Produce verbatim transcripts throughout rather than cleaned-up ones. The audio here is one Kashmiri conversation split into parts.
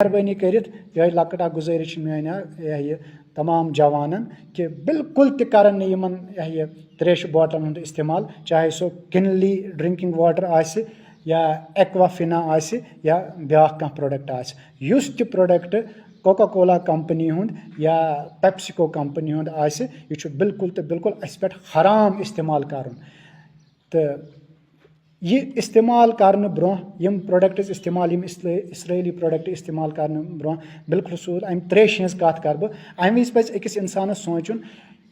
مہربٲنی کٔرِتھ یِہوٚے لۄکٕٹ اکھ گُزٲرِش چھِ میٛٲنۍ، آ، یہِ ہا یہِ تمام جوانن کہِ بالکل تہِ کرن نہٕ یِمن یہِ ہا یہِ تریشہِ بوٹلن ہُنٛد استعمال، چاہے سُہ Kinley drinking water آسہِ یا Aquafina آسہِ یا بیٛاکھ کانٛہہ product آسہِ۔ یُس تہِ product Coca Cola company ہُنٛد یا PepsiCo company ہُنٛد آسہِ، یہِ چھُ بالکل تہٕ بالکل اَسہِ پٮ۪ٹھ حرام استعمال کرُن۔ تہٕ یہِ استعمال کرنہٕ برونٛہہ، یِم products استعمال، یِم اسرا-، اسرٲیلی product استعمال کرنہٕ برونٛہہ، بالخصوٗص اَمہِ تریشہِ ہٕنٛز کَتھ کرٕ بہٕ، اَمہِ وِزِ پَزِ أکِس اِنسانَس سونٛچُن،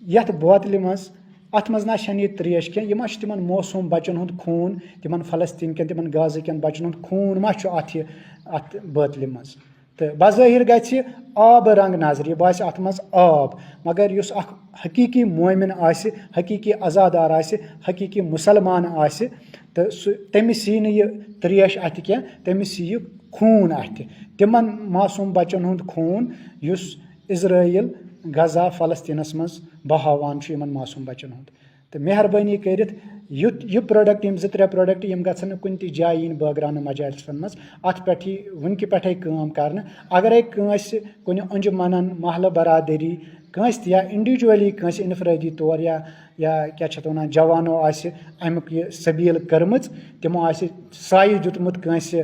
یَتھ بوتلہِ منٛز، اَتھ منٛز نہ چھَنہٕ یہِ تریش کینٛہہ، یہِ ما چھُ تِمَن معصوٗم بَچَن ہُنٛد خوٗن، تِمَن فلسطیٖن کٮ۪ن، تِمَن غزہ کٮ۪ن بَچَن ہُنٛد خوٗن ما چھُ اَتھ یہِ، اَتھ بٲتلہِ منٛز؟ تہٕ بظٲہِر گژھِ آبہٕ رنٛگ نظرِ، یہِ باسہِ اَتھ منٛز آب، مگر یُس اَکھ حقیٖقی مومِن آسہِ، حقیٖقی عزادار آسہِ، حقیٖقی مُسلمان آسہِ، تہٕ سُہ، تٔمِس یی نہٕ یہِ تریش اَتھِ کینٛہہ، تٔمِس یی یہِ خوٗن اَتھِ۔ تِمَن معصوٗم بَچَن ہُنٛد خوٗن، یُس اسرائیل، غزہ، فلسطیٖنَس منٛز بہاوان چھُ یِمَن معصوٗم بَچَن ہُنٛد۔ تہٕ مہربٲنی کٔرِتھ یُتھ یہِ product، یِم زٕ ترٛےٚ product، یِم گژھن نہٕ کُنہِ تہِ جایہِ یِنۍ بٲگراونہٕ مجالسن منٛز۔ اَتھ پٮ۪ٹھ یی وٕنکہِ پٮ۪ٹھَے کٲم کرنہٕ۔ اگرے کٲنٛسہِ کُنہِ انجمنن، محلہٕ برادری، کٲنٛسہِ تہِ یا individually کٲنٛسہِ انفرٲدی طور یا، یا کیٛاہ چھِ اَتھ وَنان، جوانو آسہِ اَمیُک یہِ سبیٖل کٔرمٕژ، تِمو آسہِ سایہِ دیُتمُت کٲنٛسہِ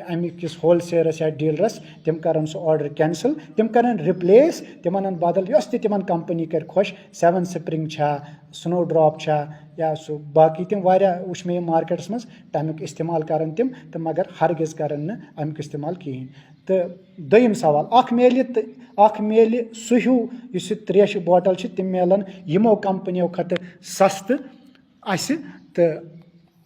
اَمہِ کِس wholesalerس یا dealerس، تِم کرن سُہ order cancel، تِم کرن replace، تِم انن بدل، یۄس تہِ تِمن company کرِ خۄش، Seven Spring چھا، Snowdrop چھا، یا سُہ باقٕے تِم واریاہ وٕچھ مےٚ یِم marketس منٛز، تَمیُک استعمال کرن تِم، تہٕ مگر ہرگز کرن نہٕ اَمیُک استعمال کِہیٖنۍ۔ تہٕ دوٚیِم سوال، اکھ میلہِ تہٕ اکھ میلہِ سُہ ہیوٗ یُس یہِ تریشہِ bottle چھِ، تِم میلن یِمو companyو کھۄتہٕ سستہٕ اَسہِ، تہٕ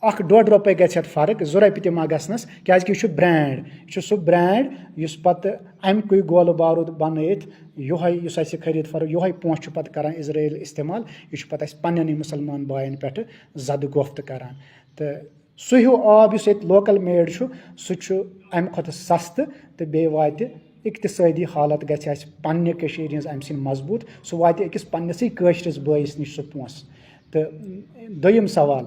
اکھ ڈۄڈ رۄپے گژھِ اَتھ فرق، زٕ رۄپیہِ تہِ ما گژھنَس، کیازِ کہِ یہِ چھُ brand، یہِ چھُ سُہ brand یُس پتہٕ اَمہِ کُے گولہٕ بارود بنٲیِتھ یِہوٚے، یُس اَسہِ خٔریٖد فروخت، یِہوٚے پونٛسہٕ چھُ پتہٕ کران اسرائیل استعمال، یہِ چھُ پتہٕ اَسہِ پننٮ۪نٕے مُسلمان بایَن پٮ۪ٹھ زدٕ گۄپھ تہٕ کران۔ تہٕ سُہ ہیوٗ آب یُس ییٚتہِ local made چھُ، سُہ چھُ اَمہِ کھۄتہٕ سستہٕ تہٕ بیٚیہِ واتہِ اقتصٲدی حالت گژھِ اَسہِ پننہِ کٔشیٖرِ ہٕنٛز اَمہِ سۭتۍ مضبوٗط، سُہ واتہِ أکِس پننِسٕے کٲشرِس بٲیِس نِش سُہ پونٛسہٕ۔ تہٕ دوٚیِم سوال،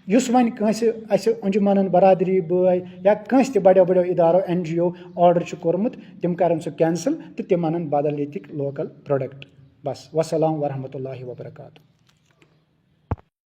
یُس وۄنۍ کٲنٛسہِ اَسہِ انجمنن برادری بٲے یا کٲنٛسہِ تہِ بڑیو بڑیو ادارو، N G O order چھُ کوٚرمُت، تِم کرن سُہ cancel تہٕ تِم انن بدل ییٚتِکۍ local product۔ بس، والسلام ورحمۃ اللہ وبرکاتہ۔